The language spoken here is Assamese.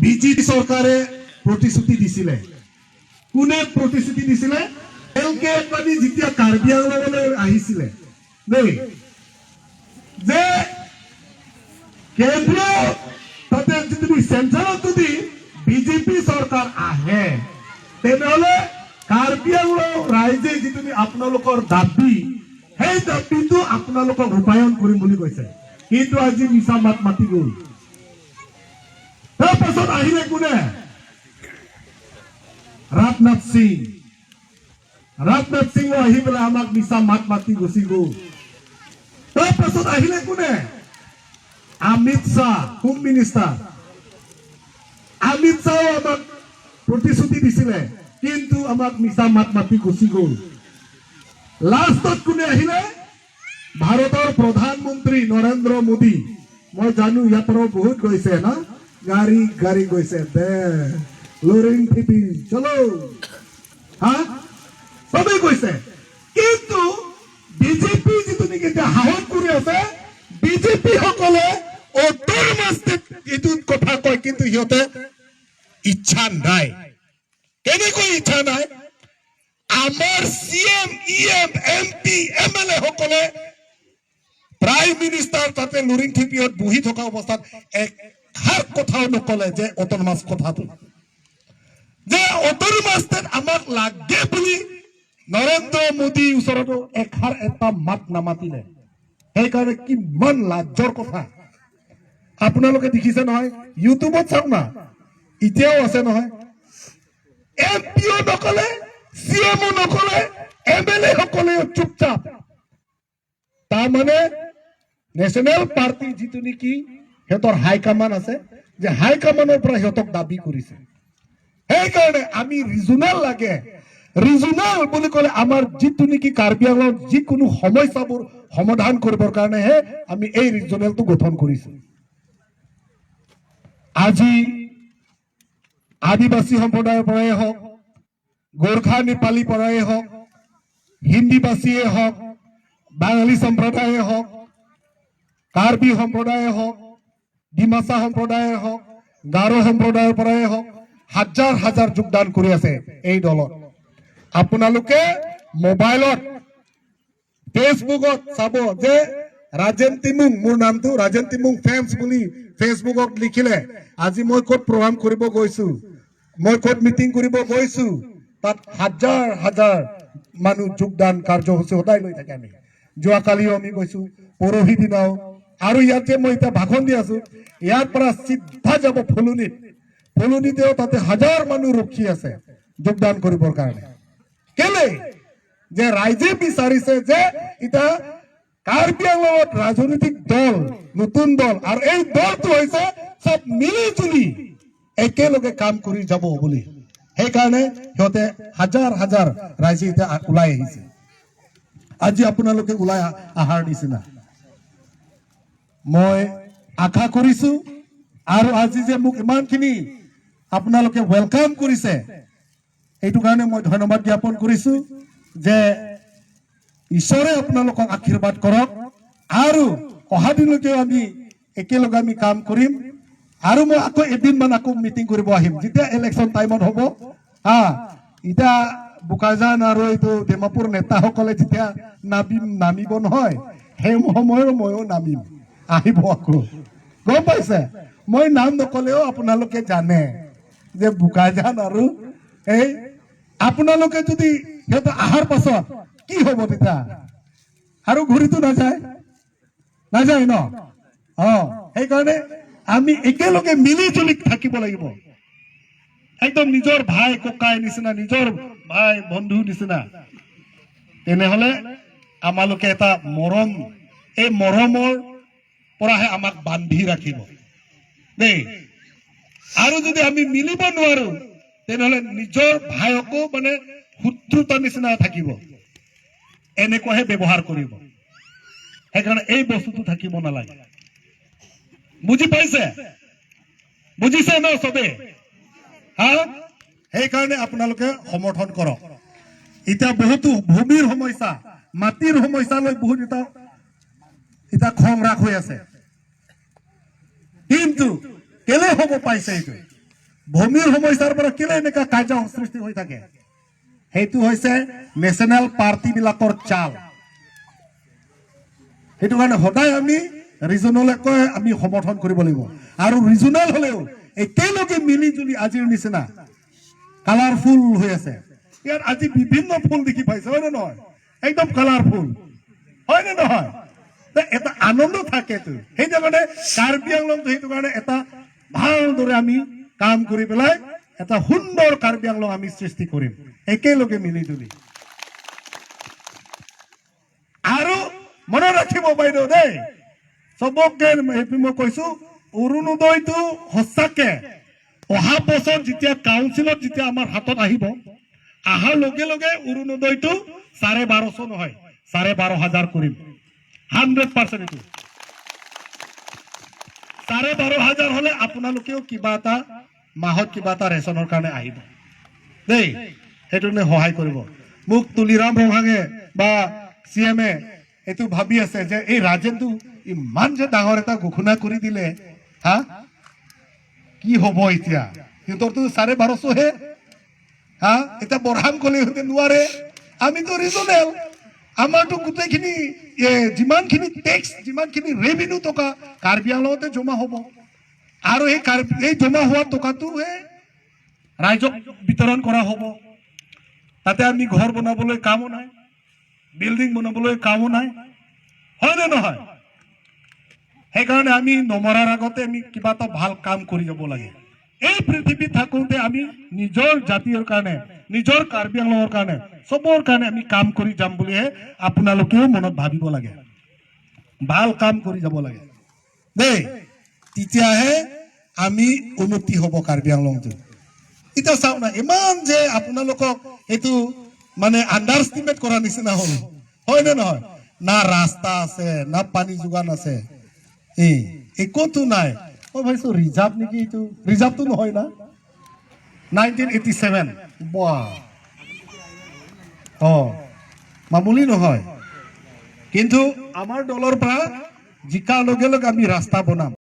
বিজেপি চৰকাৰে প্ৰতিশ্ৰুতি দিছিলে। কোনে প্ৰতিশ্ৰুতি দিছিলে? এল কে আদৱানী যেতিয়া কাৰ্বি আংলঙলৈ আহিছিলে দেই, যে কেন্দ্ৰীয় তাতে যদি চেণ্ট্ৰেলত যদি বিজেপি চৰকাৰ আহে, তেনেহলে কাৰ্বি আংলং ৰাইজে যিটো আপোনালোকৰ দাবী, সেই দাবীটো আপোনালোকক ৰূপায়ণ কৰিম বুলি কৈছে। কিন্তু আজি মিছা মাত মাতি গ'ল। তাৰ পাছত আহিলে কোনে? ৰাজনাথ সিং। ৰাজনাথ সিঙো আহি পেলাই আমাক মিছা মাত মাতি গুচি গ'ল। তাৰ পাছত আহিলে কোনে? Amit Shah, home minister. অমিত শ্বাহও আমাক প্ৰতিশ্ৰুতি দিছিলে, কিন্তু আমাক মিছা মাত মাতি গুচি গ'ল। লাষ্টত কোনে আহিলে? ভাৰতৰ প্ৰধানমন্ত্ৰী নৰেন্দ্ৰ মোদী। মই জানো, ইয়াৰ পৰাও বহুত গৈছে না, গাড়ী গাড়ী গৈছে দে, লৰিং থিপি চলো, হা, চবেই গৈছে। কিন্তু বিজেপি যিটো নেকি এতিয়া সাহস কৰি আছে, বিজেপি সকলে অট'নমাছ এইটো কথা কয়, কিন্তু সিহঁতে ইচ্ছা নাই। কেনেকৈ ইচ্ছা নাই? আমাৰ CM, EM, MP, MLA সকলে প্ৰাইম মিনিষ্টাৰ তাতে লুৰিং থিপিয়ত বহি থকা অৱস্থাত এষাৰ কথাও নকলে যে অট'নমাছ কথাটো, যে অট'নমাছ ষ্টেট আমাক লাগে বুলি নৰেন্দ্ৰ মোদীৰ ওচৰতো এষাৰ এটা মাত নামাতিলে। সেইকাৰণে কিমান লাজৰ কথা! আপোনালোকে দেখিছে নহয়, ইউটিউবত চাওক না, এতিয়াও আছে নহয়। এম পিও নকলে, চি এমো নকলে, এম এল এ সকলেও চুপচাপ। তাৰমানে নেশ্যনেল পাৰ্টি যিটো নেকি সিহঁতৰ হাইকমাণ্ড আছে, যে হাইকমাণ্ডৰ পৰা সিহঁতক দাবী কৰিছে। সেইকাৰণে আমি ৰিজনেল লাগে। ৰিজনেল বুলি ক'লে আমাৰ যিটো নেকি কাৰ্বি আংলঙত যিকোনো সমস্যাবোৰ সমাধান কৰিবৰ কাৰণেহে আমি এই ৰিজনেলটো গঠন কৰিছো। আজি আদিবাসী সম্প্ৰদায়ৰ পৰাই হওক, গোৰ্খা নেপালী পৰাই হওক, হিন্দীভাষীয়ে হওক, বাঙালী সম্প্ৰদায়ে হওক, কাৰ্বি সম্প্ৰদায়ে হওক, ডিমাচা সম্প্ৰদায়ে হওক, গাৰো সম্প্ৰদায়ৰ পৰাই হওক, হাজাৰ হাজাৰ যোগদান কৰি আছে এই দলত। আপোনালোকে মোবাইলত, ফেচবুকত চাব যে ৰাজেন তিমুং, মোৰ নামটো ৰাজেন তিমুং ফেন্স বুলি ফেচবুকত লিখিলে আজি মই ক'ত প্ৰগ্ৰাম কৰিব গৈছো, মই ক'ত মিটিং কৰিব গৈছো, তাত হাজাৰ হাজাৰ মানুহ যোগদান কাৰ্যসূচী সদায় লৈ থাকে। আমি যোৱাকালিও আমি গৈছো, পৰহি দিনাও। আৰু ইয়াতে মই এতিয়া ভাষণ দি আছো, ইয়াৰ পৰা চিধা যাব ফুলনিত। ফুলনিতেও তাতে হাজাৰ মানুহ ৰখি আছে যোগদান কৰিবৰ কাৰণে। কেলে? যে ৰাইজে বিচাৰিছে যে এতিয়া কাৰ্বি আংলঙত ৰাজনৈতিক দল, নতুন দল, আৰু এই দলটো হৈছে চব মিলি জুলি একেলগে কাম কৰি যাব বুলি। সেইকাৰণে সিহঁতে হাজাৰ হাজাৰ ৰাইজে এতিয়া ওলাই আহিছে, আজি আপোনালোকে ওলাই অহাৰ নিচিনা। মই আশা কৰিছো, আৰু আজি যে মোক ইমানখিনি আপোনালোকে welcome কৰিছে, এইটো কাৰণে মই ধন্যবাদ জ্ঞাপন কৰিছো যে ঈশ্বৰে আপোনালোকক আশীৰ্বাদ কৰক। আৰু অহা দিনলৈকেও আমি একেলগে আমি কাম কৰিম। আৰু মই আকৌ এদিনমান আকৌ মিটিং কৰিব আহিম, যেতিয়া ইলেকশ্যন টাইমত হ'ব। হা, এতিয়া বোকাজান আৰু এইটো ডিমাপুৰ নেতাসকলে যেতিয়া নামিব নহয়, সেই সময়ত ময়ো নামিম। আহিব আকৌ, গম পাইছে? মই নাম নকলেও আপোনালোকে জানে যে বোকাজান আৰু এই আপোনালোকে যদি সিহঁতে অহাৰ পাছত কি হ'ব তেতিয়া আৰু ঘূৰিতো নাযায়, নাযায় ন? অ, সেইকাৰণে আমি একেলগে মিলি জুলি থাকিব লাগিব, একদম নিজৰ ভাই ককাই নিচিনা, নিজৰ ভাই বন্ধু নিচিনা। তেনেহলে আমালোকে এটা মৰম, এই মৰমৰ পৰাহে আমাক বান্ধি ৰাখিব দেই। আৰু যদি আমি মিলিব নোৱাৰো, তেনেহলে নিজৰ ভায়কো মানে শত্ৰুতাৰ নিচিনা থাকিব, এনেকুৱাহে ব্যৱহাৰ কৰিব। সেইকাৰণে এই বস্তুটো থাকিব নালাগে। বুজি পাইছে? বুজিছে ন চবে? হা, সেইকাৰণে আপোনালোকে সমৰ্থন কৰক। এতিয়া বহুতো ভূমিৰ সমস্যা, মাটিৰ সমস্যা লৈ বহুত এতিয়া খং ৰাগ হৈ আছে। কিন্তু কেলে হ'ব পাইছে এইটো? ভূমিৰ সমস্যাৰ পৰা কেলে এনেকুৱা কাজিয়া সৃষ্টি হৈ থাকে? সেইটো হৈছে নেশ্যনেল পাৰ্টিবিলাকৰ চাল। সেইটো কাৰণে সদায় আমি ৰিজনেলকৈ আমি সমৰ্থন কৰিব লাগিব। আৰু ৰিজনেল হলেও একেলগে মিলি জুলি আজিৰ নিচিনা কালাৰফুল হৈ আছে ইয়াত। আজি বিভিন্ন ফুল দেখি পাইছে, হয় নে নহয়? একদম কালাৰফুল, হয় নে নহয়? তে এটা আনন্দ থাকেতো। সেইটো কাৰণে কাৰ্বি আংলংটো, সেইটো কাৰণে এটা ভালদৰে আমি কাম কৰি পেলাই এটা সুন্দৰ কাৰ্বি আংলং আমি সৃষ্টি কৰিম একেলগে মিলি জুলি। আৰু মনত ৰাখিব বাইদেউ দেই, চবকে সেইটো মই কৈছো, অৰুণোদয়টো সঁচাকে অহা বছৰ যেতিয়া কাউন্সিলত যেতিয়া আমাৰ হাতত আহিব, অহাৰ লগে লগে অৰুণোদয়টো 1250 নহয়, 12,500 কৰিম, 100%। এইটো 12,500 হলে আপোনালোকেও কিবা এটা মাহত কিবা এটা ৰেচনৰ কাৰণে আহিব দেই। সেইটো সহায় কৰিব। মোক তুলিৰাম ৰংহাঙে বা চি এম এ এইটো ভাবি আছে যে এই ৰাজেনটো ইমান যে ডাঙৰ এটা ঘোষণা কৰি দিলে, হা, কি হ'ব এতিয়া? সিহঁতৰতো 1250হে, হা, এতিয়া বঢ়াম ক'লে সিহঁতে নোৱাৰে। আমিতো ৰিজনেল, আমাৰতো গোটেইখিনি যিমানখিনি টেক্স, যিমানখিনি ৰেভিনিউ টকা কাৰ্বি আংলঙতে জমা হ'ব আৰু এই জমা হোৱা টকাটোহে ৰাইজক বিতৰণ কৰা হ'ব। তাতে আমি ঘৰ বনাবলৈ কামো নাই, বিল্ডিং বনাবলৈ কামো নাই, হয়নে নহয়? সেইকাৰণে আমি নমৰাৰ আগতে আমি কিবা এটা ভাল কাম কৰি যাব লাগে। এই পৃথিৱীত থাকোঁতে আমি নিজৰ জাতিৰ কাৰণে, নিজৰ কাৰ্বি আংলঙৰ কাৰণে, চবৰ কাৰণে আমি কাম কৰি যাম বুলিহে আপোনালোকেও মনত ভাবিব লাগে। ভাল কাম কৰি যাব লাগে দেই, তেতিয়াহে আমি উন্নতি হ'ব কাৰ্বি আংলংটো। এতিয়া চাওক না, ইমান যে আপোনালোকক এইটো মানে আণ্ডাৰ এষ্টিমেট কৰা নিচিনা হ'ল, হয় নে নহয়? না ৰাস্তা আছে, না পানী যোগান আছে, এই একোতো নাই। মই ভাবিছো ৰিজাৰ্ভ নেকি এইটো, ৰিজাৰ্ভটো নহয় না। 1987, বাহ, অ মামুলি নহয়। কিন্তু আমাৰ দলৰ পৰা জিকাৰ লগে লগে আমি ৰাস্তা বনাম।